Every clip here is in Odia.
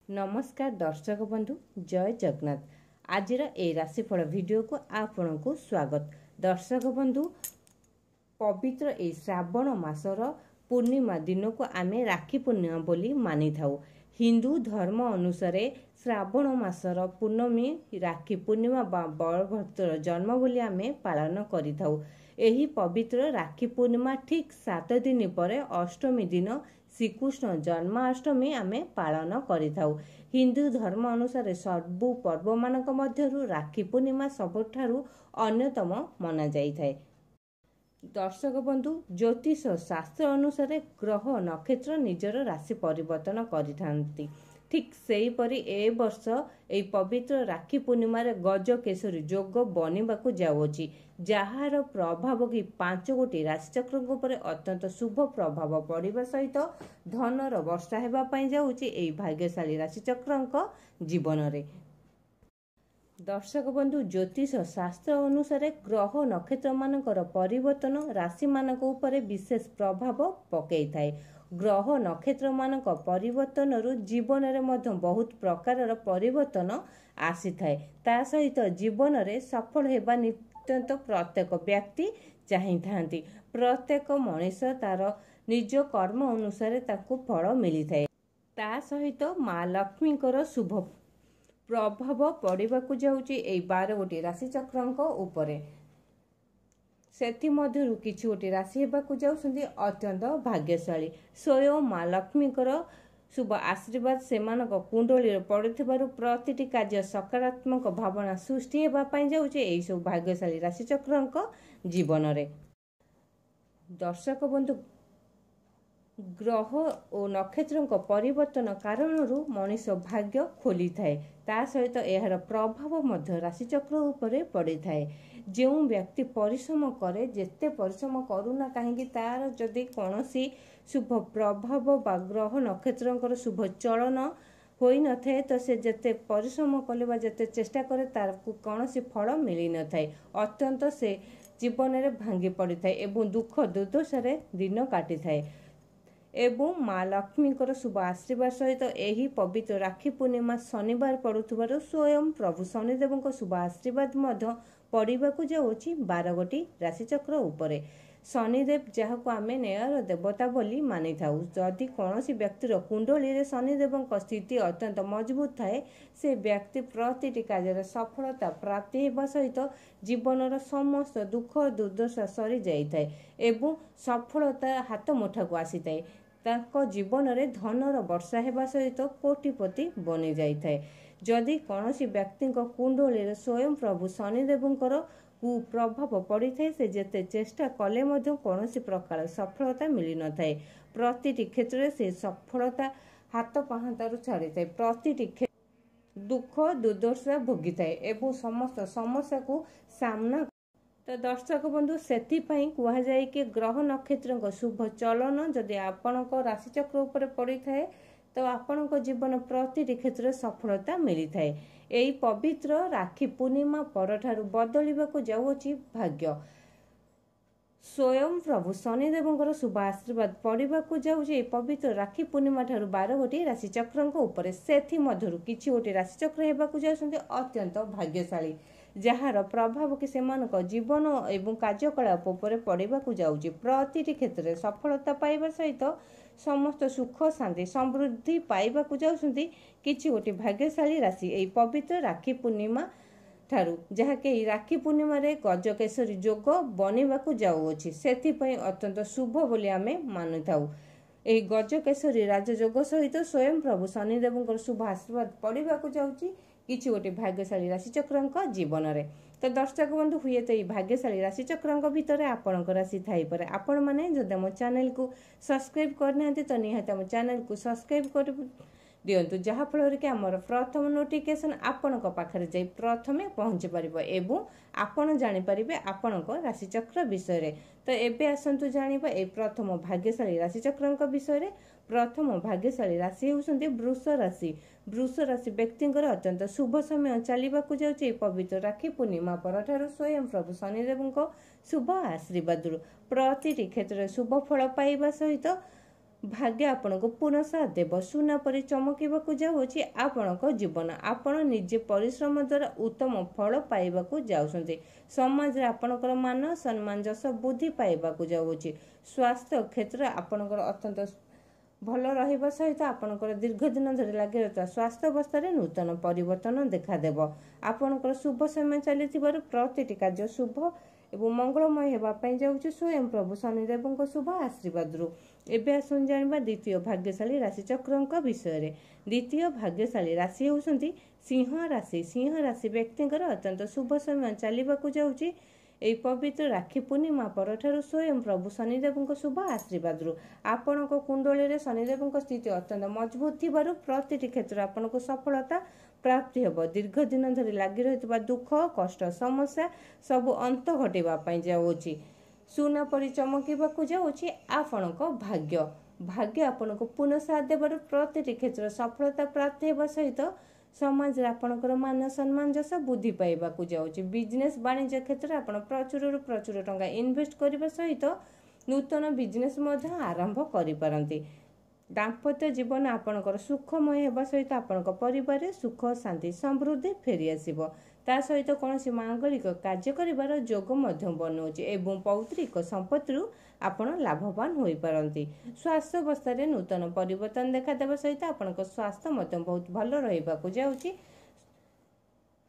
ନମସ୍କାର ଦର୍ଶକ ବନ୍ଧୁ, ଜୟ ଜଗନ୍ନାଥ। ଆଜିର ଏହି ରାଶିଫଳ ଭିଡ଼ିଓକୁ ଆପଣଙ୍କୁ ସ୍ୱାଗତ। ଦର୍ଶକ ବନ୍ଧୁ, ପବିତ୍ର ଏହି ଶ୍ରାବଣ ମାସର ପୂର୍ଣ୍ଣିମା ଦିନକୁ ଆମେ ରାକ୍ଷୀ ପୂର୍ଣ୍ଣିମା ବୋଲି ମାନିଥାଉ। ହିନ୍ଦୁ ଧର୍ମ ଅନୁସାରେ ଶ୍ରାବଣ ମାସର ପୂର୍ଣ୍ଣମୀ ରାକ୍ଷୀ ପୂର୍ଣ୍ଣିମା ବା ବଳଭଦ୍ର ଜନ୍ମ ବୋଲି ଆମେ ପାଳନ କରିଥାଉ। ଏହି ପବିତ୍ର ରାକ୍ଷୀ ପୂର୍ଣ୍ଣିମା ଠିକ୍ 7 ଦିନ ପରେ ଅଷ୍ଟମୀ ଦିନ ଶ୍ରୀକୃଷ୍ଣ ଜନ୍ମାଷ୍ଟମୀ ଆମେ ପାଳନ କରିଥାଉ। ହିନ୍ଦୁ ଧର୍ମ ଅନୁସାରେ ସବୁ ପର୍ବମାନଙ୍କ ମଧ୍ୟରୁ ରାକ୍ଷୀ ପୂର୍ଣ୍ଣିମା ସବୁଠାରୁ ଅନ୍ୟତମ ମନାଯାଇଥାଏ। ଦର୍ଶକ ବନ୍ଧୁ, ଜ୍ୟୋତିଷ ଶାସ୍ତ୍ର ଅନୁସାରେ ଗ୍ରହ ନକ୍ଷତ୍ର ନିଜର ରାଶି ପରିବର୍ତ୍ତନ କରିଥାନ୍ତି। ଠିକ୍ ସେହିପରି ଏ ବର୍ଷ ଏହି ପବିତ୍ର ରାକ୍ଷୀ ପୂର୍ଣ୍ଣିମାରେ ଗଜ କେଶରୀ ଯୋଗ ବନିବାକୁ ଯାଉଅଛି, ଯାହାର ପ୍ରଭାବ କି 5 ଗୋଟି ରାଶିଚକ୍ରଙ୍କ ଉପରେ ଅତ୍ୟନ୍ତ ଶୁଭ ପ୍ରଭାବ ପଡ଼ିବା ସହିତ ଧନର ବର୍ଷା ହେବା ପାଇଁ ଯାଉଛି ଏହି ଭାଗ୍ୟଶାଳୀ ରାଶିଚକ୍ରଙ୍କ ଜୀବନରେ। ଦର୍ଶକ ବନ୍ଧୁ, ଜ୍ୟୋତିଷ ଶାସ୍ତ୍ର ଅନୁସାରେ ଗ୍ରହ ନକ୍ଷତ୍ରମାନଙ୍କର ପରିବର୍ତ୍ତନ ରାଶିମାନଙ୍କ ଉପରେ ବିଶେଷ ପ୍ରଭାବ ପକାଇଥାଏ। ଗ୍ରହ ନକ୍ଷତ୍ରମାନଙ୍କ ପରିବର୍ତ୍ତନରୁ ଜୀବନରେ ମଧ୍ୟ ବହୁତ ପ୍ରକାରର ପରିବର୍ତ୍ତନ ଆସିଥାଏ। ତା ସହିତ ଜୀବନରେ ସଫଳ ହେବା ନିତ୍ୟନ୍ତ ପ୍ରତ୍ୟେକ ବ୍ୟକ୍ତି ଚାହିଁଥାନ୍ତି। ପ୍ରତ୍ୟେକ ମଣିଷ ତାର ନିଜ କର୍ମ ଅନୁସାରେ ତାକୁ ଫଳ ମିଳିଥାଏ। ତା ସହିତ ମା ଲକ୍ଷ୍ମୀଙ୍କର ଶୁଭ ପ୍ରଭାବ ପଡ଼ିବାକୁ ଯାଉଛି ଏଇ 12 ଗୋଟି ରାଶିଚକ୍ରଙ୍କ ଉପରେ। ସେଥିମଧ୍ୟରୁ କିଛି ଗୋଟି ରାଶି ହେବାକୁ ଯାଉଛନ୍ତି ଅତ୍ୟନ୍ତ ଭାଗ୍ୟଶାଳୀ। ସ୍ୱୟଂ ମା ଲକ୍ଷ୍ମୀଙ୍କର ଶୁଭ ଆଶୀର୍ବାଦ ସେମାନଙ୍କ କୁଣ୍ଡଳୀରେ ପଡ଼ୁଥିବାରୁ ପ୍ରତିଟି କାର୍ଯ୍ୟ ସକାରାତ୍ମକ ଭାବନା ସୃଷ୍ଟି ହେବା ପାଇଁ ଯାଉଛି ଏହିସବୁ ଭାଗ୍ୟଶାଳୀ ରାଶିଚକ୍ରଙ୍କ ଜୀବନରେ। ଦର୍ଶକ ବନ୍ଧୁ, ଗ୍ରହ ଓ ନକ୍ଷତ୍ରଙ୍କ ପରିବର୍ତ୍ତନ କାରଣରୁ ମଣିଷ ଭାଗ୍ୟ ଖୋଲିଥାଏ। ତା ସହିତ ଏହାର ପ୍ରଭାବ ମଧ୍ୟ ରାଶିଚକ୍ର ଉପରେ ପଡ଼ିଥାଏ। ଯେଉଁ ବ୍ୟକ୍ତି ପରିଶ୍ରମ କରେ, ଯେତେ ପରିଶ୍ରମ କରୁନା କାହିଁକି, ତାର ଯଦି କୌଣସି ଶୁଭ ପ୍ରଭାବ ବା ଗ୍ରହ ନକ୍ଷତ୍ରଙ୍କର ଶୁଭ ଚଳନ ହୋଇନଥାଏ, ତ ସେ ଯେତେ ପରିଶ୍ରମ କଲେ ବା ଯେତେ ଚେଷ୍ଟା କରେ ତାକୁ କୌଣସି ଫଳ ମିଳିନଥାଏ। ଅତ୍ୟନ୍ତ ସେ ଜୀବନରେ ଭାଙ୍ଗି ପଡ଼ିଥାଏ ଏବଂ ଦୁଃଖ ଦୁର୍ଦ୍ଦଶାରେ ଦିନ କାଟିଥାଏ। ଏବଂ ମା ଲକ୍ଷ୍ମୀଙ୍କର ଶୁଭ ଆଶୀର୍ବାଦ ସହିତ ଏହି ପବିତ୍ର ରାକ୍ଷୀ ପୂର୍ଣ୍ଣିମା ଶନିବାର ପଡ଼ୁଥିବାରୁ ସ୍ୱୟଂ ପ୍ରଭୁ ଶନିଦେବଙ୍କ ଶୁଭ ଆଶୀର୍ବାଦ ମଧ୍ୟ ପଡ଼ିବାକୁ ଯାଉଅଛି 12 ଗୋଟି ରାଶିଚକ୍ର ଉପରେ। ଶନିଦେବ, ଯାହାକୁ ଆମେ ନ୍ୟାୟର ଦେବତା ବୋଲି ମାନିଥାଉ, ଯଦି କୌଣସି ବ୍ୟକ୍ତିର କୁଣ୍ଡଳୀରେ ଶନିଦେବଙ୍କ ସ୍ଥିତି ଅତ୍ୟନ୍ତ ମଜବୁତ ଥାଏ, ସେ ବ୍ୟକ୍ତି ପ୍ରତିଟି କାର୍ଯ୍ୟରେ ସଫଳତା ପ୍ରାପ୍ତି ହେବା ସହିତ ଜୀବନର ସମସ୍ତ ଦୁଃଖ ଦୁର୍ଦ୍ଦଶା ସରିଯାଇଥାଏ ଏବଂ ସଫଳତା ହାତ ମୁଠାକୁ ଆସିଥାଏ। ତାଙ୍କ ଜୀବନରେ ଧନର ବର୍ଷା ହେବା ସହିତ କୋଟିପତି ବନିଯାଇଥାଏ। ଯଦି କୌଣସି ବ୍ୟକ୍ତିଙ୍କ କୁଣ୍ଡଳୀରେ ସ୍ୱୟଂ ପ୍ରଭୁ ଶନିଦେବଙ୍କର କୁପ୍ରଭାବ ପଡ଼ିଥାଏ, ସେ ଯେତେ ଚେଷ୍ଟା କଲେ ମଧ୍ୟ କୌଣସି ପ୍ରକାର ସଫଳତା ମିଳିନଥାଏ। ପ୍ରତିଟି କ୍ଷେତ୍ରରେ ସେ ସଫଳତା ହାତ ପାହାନ୍ତାରୁ ଛାଡ଼ିଥାଏ, ପ୍ରତିଟି ଦୁଃଖ ଦୁର୍ଦ୍ଦଶା ଭୋଗିଥାଏ ଏବଂ ସମସ୍ତ ସମସ୍ୟାକୁ ସାମ୍ନା। ତ ଦର୍ଶକ ବନ୍ଧୁ, ସେଥିପାଇଁ କୁହାଯାଏ କି ଗ୍ରହ ନକ୍ଷତ୍ରଙ୍କ ଶୁଭ ଚଳନ ଯଦି ଆପଣଙ୍କ ରାଶିଚକ୍ର ଉପରେ ପଡ଼ିଥାଏ, ତ ଆପଣଙ୍କ ଜୀବନ ପ୍ରତିଟି କ୍ଷେତ୍ରରେ ସଫଳତା ମିଳିଥାଏ। ଏହି ପବିତ୍ର ରାକ୍ଷୀ ପୂର୍ଣ୍ଣିମା ପରଠାରୁ ବଦଳିବାକୁ ଯାଉଅଛି ଭାଗ୍ୟ। ସ୍ୱୟଂ ପ୍ରଭୁ ଶନିଦେବଙ୍କର ଶୁଭ ଆଶୀର୍ବାଦ ପଡ଼ିବାକୁ ଯାଉଛି ଏହି ପବିତ୍ର ରାକ୍ଷୀ ପୂର୍ଣ୍ଣିମା ଠାରୁ 12 ଗୋଟି ରାଶିଚକ୍ରଙ୍କ ଉପରେ। ସେଥିମଧ୍ୟରୁ କିଛି ଗୋଟି ରାଶିଚକ୍ର ହେବାକୁ ଯାଉଛନ୍ତି ଅତ୍ୟନ୍ତ ଭାଗ୍ୟଶାଳୀ, ଯାହାର ପ୍ରଭାବ କି ସେମାନଙ୍କ ଜୀବନ ଏବଂ କାର୍ଯ୍ୟକଳାପ ଉପରେ ପଡ଼ିବାକୁ ଯାଉଛି। ପ୍ରତିଟି କ୍ଷେତ୍ରରେ ସଫଳତା ପାଇବା ସହିତ ସମସ୍ତ ସୁଖ ଶାନ୍ତି ସମୃଦ୍ଧି ପାଇବାକୁ ଯାଉଛନ୍ତି କିଛି ଗୋଟି ଭାଗ୍ୟଶାଳୀ ରାଶି ଏହି ପବିତ୍ର ରାକ୍ଷୀ ପୂର୍ଣ୍ଣିମା ଠାରୁ, ଯାହାକି ଏହି ରାକ୍ଷୀ ପୂର୍ଣ୍ଣିମାରେ ଗଜକେଶରୀ ଯୋଗ ବନିବାକୁ ଯାଉଅଛି। ସେଥିପାଇଁ ଅତ୍ୟନ୍ତ ଶୁଭ ବୋଲି ଆମେ ମାନିଥାଉ। ଏହି ଗଜକେଶରୀ ରାଜଯୋଗ ସହିତ ସ୍ୱୟଂ ପ୍ରଭୁ ଶନିଦେବଙ୍କର ଶୁଭ ଆଶୀର୍ବାଦ ପଡ଼ିବାକୁ ଯାଉଛି କିଛି ଗୋଟି ଭାଗ୍ୟଶାଳୀ ରାଶିଚକ୍ରଙ୍କ ଜୀବନରେ। ତ ଦର୍ଶକ ବନ୍ଧୁ, ହୁଏତ ଏହି ଭାଗ୍ୟଶାଳୀ ରାଶିଚକ୍ରଙ୍କ ଭିତରେ ଆପଣଙ୍କ ରାଶି ଥାଇପାରେ। ଆପଣମାନେ ଯଦି ଆମ ଚ୍ୟାନେଲକୁ ସବସ୍କ୍ରାଇବ୍ କରିନାହାନ୍ତି, ତ ନିହାତି ଆମ ଚ୍ୟାନେଲକୁ ସବସ୍କ୍ରାଇବ୍ କରି ଦିଅନ୍ତୁ, ଯାହାଫଳରେ କି ଆମର ପ୍ରଥମ ନୋଟିଫିକେସନ୍ ଆପଣଙ୍କ ପାଖରେ ଯାଇ ପ୍ରଥମେ ପହଞ୍ଚି ପାରିବ ଏବଂ ଆପଣ ଜାଣିପାରିବେ ଆପଣଙ୍କ ରାଶିଚକ୍ର ବିଷୟରେ। ତ ଏବେ ଆସନ୍ତୁ ଜାଣିବା ଏହି ପ୍ରଥମ ଭାଗ୍ୟଶାଳୀ ରାଶିଚକ୍ରଙ୍କ ବିଷୟରେ। ପ୍ରଥମ ଭାଗ୍ୟଶାଳୀ ରାଶି ହେଉଛନ୍ତି ବୃଷ ରାଶି। ବୃଷ ରାଶି ବ୍ୟକ୍ତିଙ୍କର ଅତ୍ୟନ୍ତ ଶୁଭ ସମୟ ଚାଲିବାକୁ ଯାଉଛି ଏହି ପବିତ୍ର ରାକ୍ଷୀ ପୂର୍ଣ୍ଣିମା ପରଠାରୁ ସ୍ୱୟଂ ପ୍ରଭୁ ଶନିଦେବଙ୍କ ଶୁଭ ଆଶୀର୍ବାଦରୁ। ପ୍ରତିଟି କ୍ଷେତ୍ରରେ ଶୁଭ ଫଳ ପାଇବା ସହିତ ଭାଗ୍ୟ ଆପଣଙ୍କୁ ପୁନଃ ସାଥ ଦେବ। ସୁନା ପରି ଚମକିବାକୁ ଯାଉଅଛି ଆପଣଙ୍କ ଜୀବନ। ଆପଣ ନିଜେ ପରିଶ୍ରମ ଦ୍ୱାରା ଉତ୍ତମ ଫଳ ପାଇବାକୁ ଯାଉଛନ୍ତି। ସମାଜରେ ଆପଣଙ୍କର ମାନ ସମ୍ମାନ ଯଶ ବୃଦ୍ଧି ପାଇବାକୁ ଯାଉଅଛି। ସ୍ୱାସ୍ଥ୍ୟ କ୍ଷେତ୍ରରେ ଆପଣଙ୍କର ଅତ୍ୟନ୍ତ ଭଲ ରହିବା ସହିତ ଆପଣଙ୍କର ଦୀର୍ଘ ଦିନ ଧରି ଲାଗି ରହିଥିବା ସ୍ୱାସ୍ଥ୍ୟ ଅବସ୍ଥାରେ ନୂତନ ପରିବର୍ତ୍ତନ ଦେଖାଦେବ। ଆପଣଙ୍କର ଶୁଭ ସମୟ ଚାଲିଥିବାରୁ ପ୍ରତିଟି କାର୍ଯ୍ୟ ଶୁଭ ଏବଂ ମଙ୍ଗଳମୟ ହେବା ପାଇଁ ଯାଉଛି ସ୍ୱୟଂ ପ୍ରଭୁ ଶନିଦେବଙ୍କ ଶୁଭ ଆଶୀର୍ବାଦରୁ। ଏବେ ଆସନ୍ତୁ ଜାଣିବା ଦ୍ୱିତୀୟ ଭାଗ୍ୟଶାଳୀ ରାଶିଚକ୍ରଙ୍କ ବିଷୟରେ। ଦ୍ୱିତୀୟ ଭାଗ୍ୟଶାଳୀ ରାଶି ହେଉଛନ୍ତି ସିଂହ ରାଶି। ସିଂହ ରାଶି ବ୍ୟକ୍ତିଙ୍କର ଅତ୍ୟନ୍ତ ଶୁଭ ସମୟ ଚାଲିବାକୁ ଯାଉଛି ଏହି ପବିତ୍ର ରାକ୍ଷୀ ପୂର୍ଣ୍ଣିମା ପରଠାରୁ ସ୍ୱୟଂ ପ୍ରଭୁ ଶନିଦେବଙ୍କ ଶୁଭ ଆଶୀର୍ବାଦରୁ। ଆପଣଙ୍କ କୁଣ୍ଡଳୀରେ ଶନିଦେବଙ୍କ ସ୍ଥିତି ଅତ୍ୟନ୍ତ ମଜବୁତ ଥିବାରୁ ପ୍ରତିଟି କ୍ଷେତ୍ରରେ ଆପଣଙ୍କୁ ସଫଳତା ପ୍ରାପ୍ତି ହେବ। ଦୀର୍ଘ ଦିନ ଧରି ଲାଗି ରହିଥିବା ଦୁଃଖ, କଷ୍ଟ, ସମସ୍ୟା ସବୁ ଅନ୍ତ ଘଟିବା ପାଇଁ ଯାଉଅଛି। ସୁନା ପରି ଚମକିବାକୁ ଯାଉଛି ଆପଣଙ୍କ ଭାଗ୍ୟ। ଭାଗ୍ୟ ଆପଣଙ୍କୁ ପୁନଃ ସାଥ ଦେବାରୁ ପ୍ରତିଟି କ୍ଷେତ୍ରରେ ସଫଳତା ପ୍ରାପ୍ତି ହେବା ସହିତ ସମାଜରେ ଆପଣଙ୍କର ମାନ ସମ୍ମାନ ଯଶ ବୃଦ୍ଧି ପାଇବାକୁ ଯାଉଛି। ବିଜନେସ୍ ବାଣିଜ୍ୟ କ୍ଷେତ୍ରରେ ଆପଣ ପ୍ରଚୁରରୁ ପ୍ରଚୁର ଟଙ୍କା ଇନଭେଷ୍ଟ କରିବା ସହିତ ନୂତନ ବିଜନେସ୍ ମଧ୍ୟ ଆରମ୍ଭ କରିପାରନ୍ତି। ଦାମ୍ପତ୍ୟ ଜୀବନ ଆପଣଙ୍କର ସୁଖମୟ ହେବା ସହିତ ଆପଣଙ୍କ ପରିବାରରେ ସୁଖ, ଶାନ୍ତି, ସମୃଦ୍ଧି ଫେରିଆସିବ। ତା ସହିତ କୌଣସି ମାଙ୍ଗଳିକ କାର୍ଯ୍ୟ କରିବାର ଯୋଗ ମଧ୍ୟ ବନଉଛି ଏବଂ ପୌତ୍ରିକ ସମ୍ପତ୍ତିରୁ ଆପଣ ଲାଭବାନ ହୋଇପାରନ୍ତି। ସ୍ୱାସ୍ଥ୍ୟ ଅବସ୍ଥାରେ ନୂତନ ପରିବର୍ତ୍ତନ ଦେଖାଦେବା ସହିତ ଆପଣଙ୍କ ସ୍ୱାସ୍ଥ୍ୟ ମଧ୍ୟ ବହୁତ ଭଲ ରହିବାକୁ ଯାଉଛି।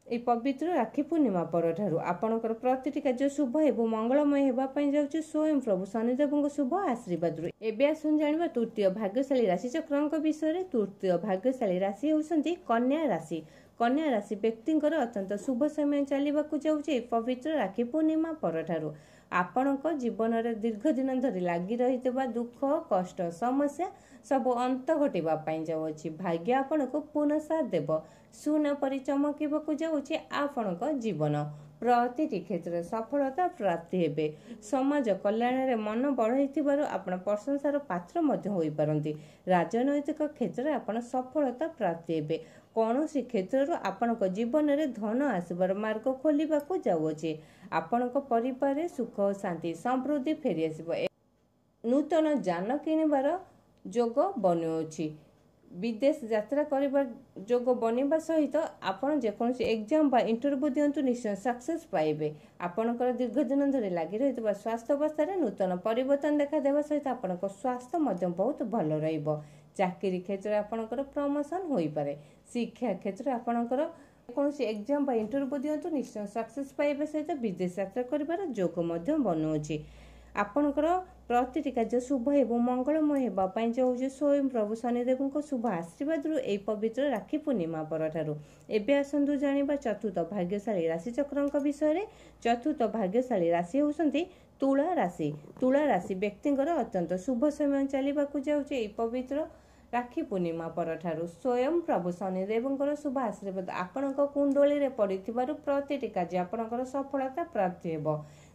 ଏହି ପବିତ୍ର ରାକ୍ଷୀ ପୂର୍ଣ୍ଣିମା ପରଠାରୁ ଆପଣଙ୍କର ପ୍ରତିଟି କାର୍ଯ୍ୟ ଶୁଭ ଏବଂ ମଙ୍ଗଳମୟ ହେବା ପାଇଁ ଯାଉଛି ସ୍ୱୟଂ ପ୍ରଭୁ ଶନିଦେବଙ୍କ ଶୁଭ ଆଶୀର୍ବାଦରୁ। ଏବେ ଆସନ୍ତୁ ଜାଣିବା ତୃତୀୟ ଭାଗ୍ୟଶାଳୀ ରାଶିଚକ୍ରଙ୍କ ବିଷୟରେ। ତୃତୀୟ ଭାଗ୍ୟଶାଳୀ ରାଶି ହେଉଛନ୍ତି କନ୍ୟା ରାଶି। କନ୍ୟା ରାଶି ବ୍ୟକ୍ତିଙ୍କର ଅତ୍ୟନ୍ତ ଶୁଭ ସମୟ ଚାଲିବାକୁ ଯାଉଛି ଏହି ପବିତ୍ର ରାକ୍ଷୀ ପୂର୍ଣ୍ଣିମା ପରଠାରୁ। ଆପଣଙ୍କ ଜୀବନରେ ଦୀର୍ଘ ଦିନ ଧରି ଲାଗି ରହିଥିବା ଦୁଃଖ, କଷ୍ଟ, ସମସ୍ୟା ସବୁ ଅନ୍ତ ଘଟିବା ପାଇଁ ଯାଉଅଛି। ଭାଗ୍ୟ ଆପଣଙ୍କୁ ପୁନଃ ସାଥ ଦେବ। ସୁନା ପରି ଚମକିବାକୁ ଯାଉଛି ଆପଣଙ୍କ ଜୀବନ। ପ୍ରତିଟି କ୍ଷେତ୍ରରେ ସଫଳତା ପ୍ରାପ୍ତି ହେବେ। ସମାଜ କଲ୍ୟାଣରେ ମନ ବଢ଼ାଇଥିବାରୁ ଆପଣ ପ୍ରଶଂସାର ପାତ୍ର ମଧ୍ୟ ହୋଇପାରନ୍ତି। ରାଜନୈତିକ କ୍ଷେତ୍ରରେ ଆପଣ ସଫଳତା ପ୍ରାପ୍ତି ହେବେ। କୌଣସି କ୍ଷେତ୍ରରୁ ଆପଣଙ୍କ ଜୀବନରେ ଧନ ଆସିବାର ମାର୍ଗ ଖୋଲିବାକୁ ଯାଉଅଛି। ଆପଣଙ୍କ ପରିବାରରେ ସୁଖ, ଶାନ୍ତି, ସମୃଦ୍ଧି ଫେରିଆସିବ। ନୂତନ ଯାନ କିଣିବାର ଯୋଗ ବନୁଅଛି। ବିଦେଶ ଯାତ୍ରା କରିବା ଯୋଗ ବନିବା ସହିତ ଆପଣ ଯେକୌଣସି ଏକ୍ଜାମ୍ ବା ଇଣ୍ଟରଭ୍ୟୁ ଦିଅନ୍ତୁ, ନିଶ୍ଚୟ ସକ୍ସେସ୍ ପାଇବେ। ଆପଣଙ୍କର ଦୀର୍ଘ ଦିନ ଧରି ଲାଗି ରହିଥିବା ସ୍ୱାସ୍ଥ୍ୟ ଅବସ୍ଥାରେ ନୂତନ ପରିବର୍ତ୍ତନ ଦେଖାଦେବା ସହିତ ଆପଣଙ୍କ ସ୍ୱାସ୍ଥ୍ୟ ମଧ୍ୟ ବହୁତ ଭଲ ରହିବ। ଚାକିରି କ୍ଷେତ୍ରରେ ଆପଣଙ୍କର ପ୍ରମୋସନ୍ ହୋଇପାରେ। ଶିକ୍ଷା କ୍ଷେତ୍ରରେ ଆପଣଙ୍କର କୌଣସି ଏକ୍ଜାମ୍ ବା ଇଣ୍ଟରଭ୍ୟୁ ଦିଅନ୍ତୁ, ନିଶ୍ଚୟ ସକ୍ସେସ୍ ପାଇବା ସହିତ ବିଦେଶ ଯାତ୍ରା କରିବାର ଯୋଗ ମଧ୍ୟ ବନୁଅଛି। ଆପଣଙ୍କର ପ୍ରତିଟି କାର୍ଯ୍ୟ ଶୁଭ ଏବଂ ମଙ୍ଗଳମୟ ହେବା ପାଇଁ ଯାଉଛି ସ୍ୱୟଂ ପ୍ରଭୁ ଶନିଦେବଙ୍କ ଶୁଭ ଆଶୀର୍ବାଦରୁ ଏହି ପବିତ୍ର ରାକ୍ଷୀ ପୂର୍ଣ୍ଣିମା ପରଠାରୁ। ଏବେ ଆସନ୍ତୁ ଜାଣିବା ଚତୁର୍ଥ ଭାଗ୍ୟଶାଳୀ ରାଶିଚକ୍ରଙ୍କ ବିଷୟରେ। ଚତୁର୍ଥ ଭାଗ୍ୟଶାଳୀ ରାଶି ହେଉଛନ୍ତି ତୁଳା ରାଶି। ତୁଳା ରାଶି ବ୍ୟକ୍ତିଙ୍କର ଅତ୍ୟନ୍ତ ଶୁଭ ସମୟ ଚାଲିବାକୁ ଯାଉଛି ଏହି ପବିତ୍ର ରାକ୍ଷୀ ପୂର୍ଣ୍ଣିମା ପରଠାରୁ। ସ୍ୱୟଂ ପ୍ରଭୁ ଶନିଦେବଙ୍କର ଶୁଭ ଆଶୀର୍ବାଦ ଆପଣଙ୍କ କୁଣ୍ଡଳୀରେ ପଡ଼ିଥିବାରୁ ପ୍ରତିଟି କାର୍ଯ୍ୟ ଆପଣଙ୍କର ସଫଳତା ପ୍ରାପ୍ତି ହେବ।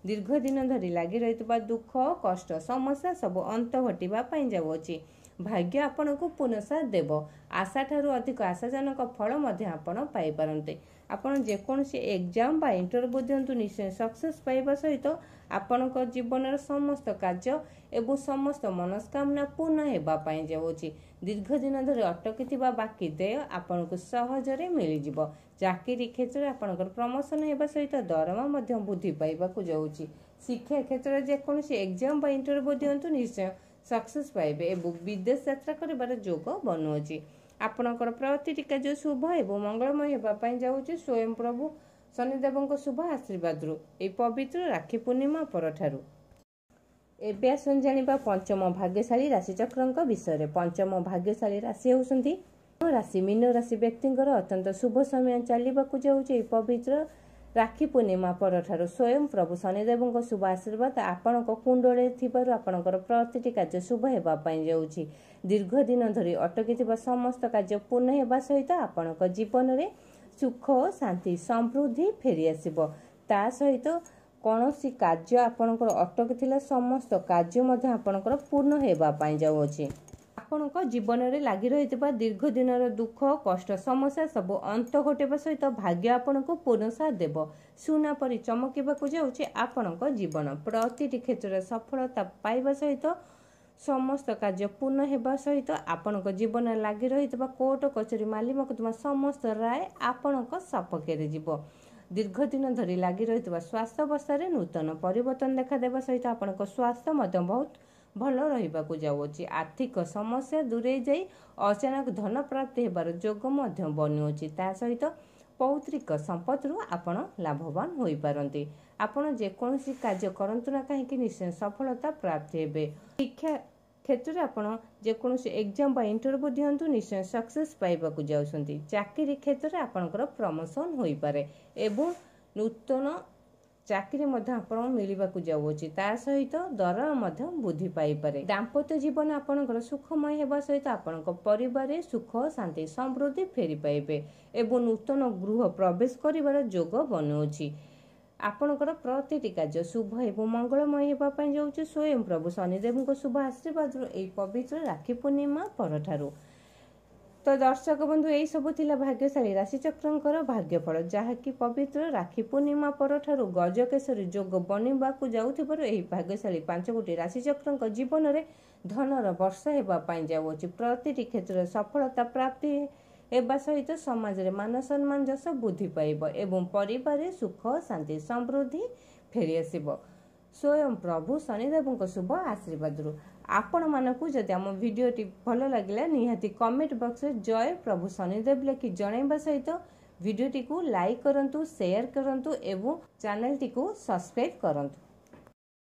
ଦୀର୍ଘ ଦିନ ଧରି ଲାଗି ରହିଥିବା ଦୁଃଖ, କଷ୍ଟ, ସମସ୍ୟା ସବୁ ଅନ୍ତ ଘଟିବା ପାଇଁ ଯାଉଅଛି। ଭାଗ୍ୟ ଆପଣଙ୍କୁ ପୁନଃ ଦେବ। ଆଶାଠାରୁ ଅଧିକ ଆଶାଜନକ ଫଳ ମଧ୍ୟ ଆପଣ ପାଇପାରନ୍ତି। ଆପଣ ଯେକୌଣସି ଏକ୍ଜାମ୍ ବା ଇଣ୍ଟରଭ୍ୟୁ ଦିଅନ୍ତୁ, ନିଶ୍ଚୟ ସକ୍ସେସ୍ ପାଇବା ସହିତ ଆପଣଙ୍କ ଜୀବନର ସମସ୍ତ କାର୍ଯ୍ୟ ଏବଂ ସମସ୍ତ ମନସ୍କାମନା ପୂର୍ଣ୍ଣ ହେବା ପାଇଁ ଯାଉଅଛି। ଦୀର୍ଘ ଦିନ ଧରି ଅଟକିଥିବା ବାକି ଦେୟ ଆପଣଙ୍କୁ ସହଜରେ ମିଳିଯିବ। ଚାକିରି କ୍ଷେତ୍ରରେ ଆପଣଙ୍କର ପ୍ରମୋସନ୍ ହେବା ସହିତ ଦରମା ମଧ୍ୟ ବୃଦ୍ଧି ପାଇବାକୁ ଯାଉଛି। ଶିକ୍ଷା କ୍ଷେତ୍ରରେ ଯେକୌଣସି ଏକ୍ଜାମ୍ ବା ଇଣ୍ଟରଭ୍ୟୁ ଦିଅନ୍ତୁ, ନିଶ୍ଚୟ ସକ୍ସେସ୍ ପାଇବେ ଏବଂ ବିଦେଶ ଯାତ୍ରା କରିବାର ଯୋଗ ବନୁଅଛି। ଆପଣଙ୍କର ପ୍ରତିଟି କାର୍ଯ୍ୟ ଶୁଭ ଏବଂ ମଙ୍ଗଳମୟ ହେବା ପାଇଁ ଯାଉଛି ସ୍ୱୟଂ ପ୍ରଭୁ ଶନିଦେବଙ୍କ ଶୁଭ ଆଶୀର୍ବାଦରୁ ଏହି ପବିତ୍ର ରାକ୍ଷୀ ପୂର୍ଣ୍ଣିମା ପରଠାରୁ। ଏବେ ଆସନ୍ତୁ ଜାଣିବା ପଞ୍ଚମ ଭାଗ୍ୟଶାଳୀ ରାଶିଚକ୍ରଙ୍କ ବିଷୟରେ। ପଞ୍ଚମ ଭାଗ୍ୟଶାଳୀ ରାଶି ହେଉଛନ୍ତି ରାଶି। ମୀନ ରାଶି ବ୍ୟକ୍ତିଙ୍କର ଅତ୍ୟନ୍ତ ଶୁଭ ସମୟ ଚାଲିବାକୁ ଯାଉଛି ଏହି ପବିତ୍ର ରାକ୍ଷୀ ପୂର୍ଣ୍ଣିମା ପରଠାରୁ। ସ୍ୱୟଂ ପ୍ରଭୁ ଶନିଦେବଙ୍କ ଶୁଭ ଆଶୀର୍ବାଦ ଆପଣଙ୍କ କୁଣ୍ଡଳରେ ଥିବାରୁ ଆପଣଙ୍କର ପ୍ରତିଟି କାର୍ଯ୍ୟ ଶୁଭ ହେବା ପାଇଁ ଯାଉଛି। ଦୀର୍ଘ ଦିନ ଧରି ଅଟକିଥିବା ସମସ୍ତ କାର୍ଯ୍ୟ ପୂର୍ଣ୍ଣ ହେବା ସହିତ ଆପଣଙ୍କ ଜୀବନରେ ସୁଖ, ଶାନ୍ତି, ସମୃଦ୍ଧି ଫେରିଆସିବ। ତା ସହିତ କୌଣସି କାର୍ଯ୍ୟ ଆପଣଙ୍କର ଅଟକିଥିଲା, ସମସ୍ତ କାର୍ଯ୍ୟ ମଧ୍ୟ ଆପଣଙ୍କର ପୂର୍ଣ୍ଣ ହେବା ପାଇଁ ଯାଉଅଛି। ଆପଣଙ୍କ ଜୀବନରେ ଲାଗି ରହିଥିବା ଦୀର୍ଘ ଦିନର ଦୁଃଖ, କଷ୍ଟ, ସମସ୍ୟା ସବୁ ଅନ୍ତ ଘଟିବା ସହିତ ଭାଗ୍ୟ ଆପଣଙ୍କୁ ପୂର୍ଣ୍ଣ ସାଥ ଦେବ। ସୁନା ପରି ଚମକିବାକୁ ଯାଉଛି ଆପଣଙ୍କ ଜୀବନ। ପ୍ରତିଟି କ୍ଷେତ୍ରରେ ସଫଳତା ପାଇବା ସହିତ ସମସ୍ତ କାର୍ଯ୍ୟ ପୂର୍ଣ୍ଣ ହେବା ସହିତ ଆପଣଙ୍କ ଜୀବନରେ ଲାଗି ରହିଥିବା କୋର୍ଟ କଚେରୀ ମାଲି ମକଦ୍ଦମା ସମସ୍ତ ରାୟ ଆପଣଙ୍କ ସପକ୍ଷରେ ଯିବ। ଦୀର୍ଘ ଦିନ ଧରି ଲାଗି ରହିଥିବା ସ୍ୱାସ୍ଥ୍ୟ ଅବସ୍ଥାରେ ନୂତନ ପରିବର୍ତ୍ତନ ଦେଖାଦେବା ସହିତ ଆପଣଙ୍କ ସ୍ୱାସ୍ଥ୍ୟ ମଧ୍ୟ ବହୁତ ଭଲ ରହିବାକୁ ଯାଉଅଛି। ଆର୍ଥିକ ସମସ୍ୟା ଦୂରେଇ ଯାଇ ଅଚାନକ ଧନ ପ୍ରାପ୍ତି ହେବାର ଯୋଗ ମଧ୍ୟ ବନୁଅଛି। ତା ସହିତ ପୌତ୍ରିକ ସମ୍ପତ୍ତିରୁ ଆପଣ ଲାଭବାନ ହୋଇପାରନ୍ତି। ଆପଣ ଯେକୌଣସି କାର୍ଯ୍ୟ କରନ୍ତୁ ନା କାହିଁକି, ନିଶ୍ଚୟ ସଫଳତା ପ୍ରାପ୍ତି ହେବେ। ଶିକ୍ଷା କ୍ଷେତ୍ରରେ ଆପଣ ଯେକୌଣସି ଏକ୍ଜାମ୍ ବା ଇଣ୍ଟରଭ୍ୟୁ ଦିଅନ୍ତୁ, ନିଶ୍ଚୟ ସକ୍ସେସ୍ ପାଇବାକୁ ଯାଉଛନ୍ତି। ଚାକିରି କ୍ଷେତ୍ରରେ ଆପଣଙ୍କର ପ୍ରମୋସନ୍ ହୋଇପାରେ ଏବଂ ନୂତନ ଚାକିରି ମଧ୍ୟ ଆପଣଙ୍କୁ ମିଳିବାକୁ ଯାଉଅଛି। ତା ସହିତ ଦରମା ମଧ୍ୟ ବୃଦ୍ଧି ପାଇପାରେ। ଦାମ୍ପତ୍ୟ ଜୀବନ ଆପଣଙ୍କର ସୁଖମୟ ହେବା ସହିତ ଆପଣଙ୍କ ପରିବାରରେ ସୁଖ, ଶାନ୍ତି, ସମୃଦ୍ଧି ଫେରି ପାଇବେ ଏବଂ ନୂତନ ଗୃହ ପ୍ରବେଶ କରିବାର ଯୋଗ ବନୁଅଛି। ଆପଣଙ୍କର ପ୍ରତିଟି କାର୍ଯ୍ୟ ଶୁଭ ଏବଂ ମଙ୍ଗଳମୟ ହେବା ପାଇଁ ଯାଉଛି ସ୍ୱୟଂ ପ୍ରଭୁ ଶନିଦେବଙ୍କ ଶୁଭ ଆଶୀର୍ବାଦରୁ ଏହି ପବିତ୍ର ରାକ୍ଷୀ ପୂର୍ଣ୍ଣିମା ପରଠାରୁ। ତ ଦର୍ଶକ ବନ୍ଧୁ, ଏହିସବୁ ଥିଲା ଭାଗ୍ୟଶାଳୀ ରାଶିଚକ୍ରଙ୍କର ଭାଗ୍ୟଫଳ, ଯାହାକି ପବିତ୍ର ରାକ୍ଷୀ ପୂର୍ଣ୍ଣିମା ପରଠାରୁ ଗଜକେଶରୀ ଯୋଗ ବନିବାକୁ ଯାଉଥିବାରୁ ଏହି ଭାଗ୍ୟଶାଳୀ 5 ଗୋଟି ରାଶିଚକ୍ରଙ୍କ ଜୀବନରେ ଧନର ବର୍ଷା ହେବା ପାଇଁ ଯାଉଅଛି। ପ୍ରତିଟି କ୍ଷେତ୍ରରେ ସଫଳତା ପ୍ରାପ୍ତି ହେବା ସହିତ ସମାଜରେ ମାନ ସମ୍ମାନ ଯଶ ବୃଦ୍ଧି ପାଇବ ଏବଂ ପରିବାରରେ ସୁଖ, ଶାନ୍ତି, ସମୃଦ୍ଧି ଫେରିଆସିବ ସ୍ୱୟଂ ପ୍ରଭୁ ଶନିଦେବଙ୍କ ଶୁଭ ଆଶୀର୍ବାଦରୁ। ଆପଣମାନଙ୍କୁ ଯଦି ଆମ ଭିଡ଼ିଓଟି ଭଲ ଲାଗିଲା, ନିହାତି କମେଣ୍ଟ ବକ୍ସରେ ଜୟ ପ୍ରଭୁ ଶନିଦେବ ଲେଖି ଜଣାଇବା ସହିତ ଭିଡ଼ିଓଟିକୁ ଲାଇକ୍ କରନ୍ତୁ, ସେୟାର କରନ୍ତୁ ଏବଂ ଚ୍ୟାନେଲଟିକୁ ସବସ୍କ୍ରାଇବ୍ କରନ୍ତୁ।